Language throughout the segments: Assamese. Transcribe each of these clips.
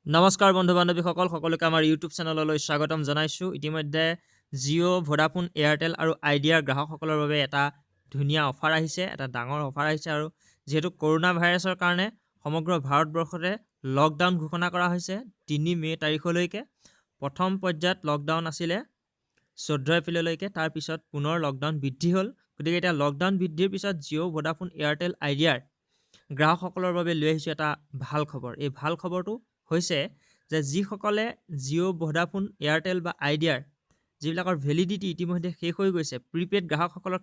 নমস্কাৰ বন্ধু বান্ধৱীসকল, সকলোকে আমাৰ ইউটিউব চেনেললৈ স্বাগতম জনাইছোঁ। ইতিমধ্যে জিঅ', ভোডাফোন, এয়াৰটেল আৰু আইডিয়াৰ গ্ৰাহকসকলৰ বাবে এটা ধুনীয়া অফাৰ আহিছে, এটা ডাঙৰ অফাৰ আহিছে। আৰু যিহেতু কৰোণা ভাইৰাছৰ কাৰণে সমগ্ৰ ভাৰতবৰ্ষতে লকডাউন ঘোষণা কৰা হৈছে 3 মে' তাৰিখলৈকে। প্ৰথম পৰ্যায়ত লকডাউন আছিলে 14 এপ্ৰিললৈকে, তাৰপিছত পুনৰ লকডাউন বৃদ্ধি হ'ল। গতিকে এতিয়া লকডাউন বৃদ্ধিৰ পিছত জিঅ', ভোডাফোন, এয়াৰটেল, আইডিয়াৰ গ্ৰাহকসকলৰ বাবে লৈ আহিছোঁ এটা ভাল খবৰ। এই ভাল খবৰটো হৈছে যে যিসকলে জিঅ', ভোডাফোন, এয়াৰটেল বা আইডিয়াৰ যিবিলাকৰ ভেলিডিটি ইতিমধ্যে শেষ হৈ গৈছে, প্ৰিপেইড গ্ৰাহকসকলৰ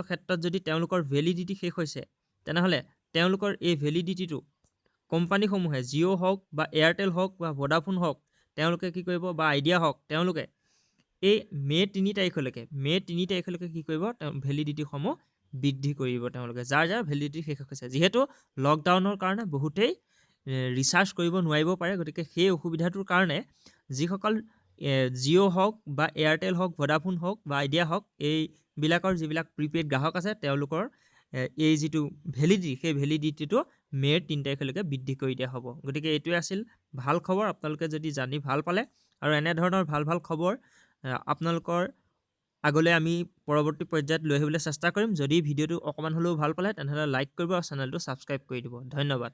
ক্ষেত্ৰত যদি তেওঁলোকৰ ভেলিডিটি শেষ হৈছে, তেনেহ'লে তেওঁলোকৰ এই ভেলিডিটিটো কোম্পানীসমূহে, জিঅ' হওক বা এয়াৰটেল হওক বা ভোডাফোন হওক, তেওঁলোকে কি কৰিব, বা আইডিয়া হওক, তেওঁলোকে এই মে' 3 তাৰিখলৈকে কি কৰিব? তেওঁ ভেলিডিটিসমূহ বৃদ্ধি কৰিব। তেওঁলোকে যাৰ যাৰ ভেলিডিটি শেষ হৈছে, যিহেতু লকডাউনৰ কাৰণে বহুতেই ৰিচাৰ্জ কৰিব নোৱাৰিব পাৰে, গতিকে সেই অসুবিধাটোৰ কাৰণে যিসকল জিঅ' হওক বা এয়াৰটেল হওক, ভোডাফোন হওক বা আইডিয়া হওক, এইবিলাকৰ যিবিলাক প্ৰিপেইড গ্ৰাহক আছে, তেওঁলোকৰ এই যিটো ভেলিডিটি, সেই ভেলিডিটিটো মে'ৰ 3 তাৰিখলৈকে বৃদ্ধি কৰি দিয়া হ'ব। গতিকে এইটোৱে আছিল ভাল খবৰ। আপোনালোকে যদি জানি ভাল পালে আৰু এনেধৰণৰ ভাল ভাল খবৰ আপোনালোকৰ আগলৈ আমি পৰৱৰ্তী পৰ্যায়ত লৈ আহিবলৈ চেষ্টা কৰিম। যদি ভিডিঅ'টো অকণমান হ'লেও ভাল পালে, তেনেহ'লে লাইক কৰিব আৰু চেনেলটো ছাবস্ক্ৰাইব কৰি দিব। ধন্যবাদ।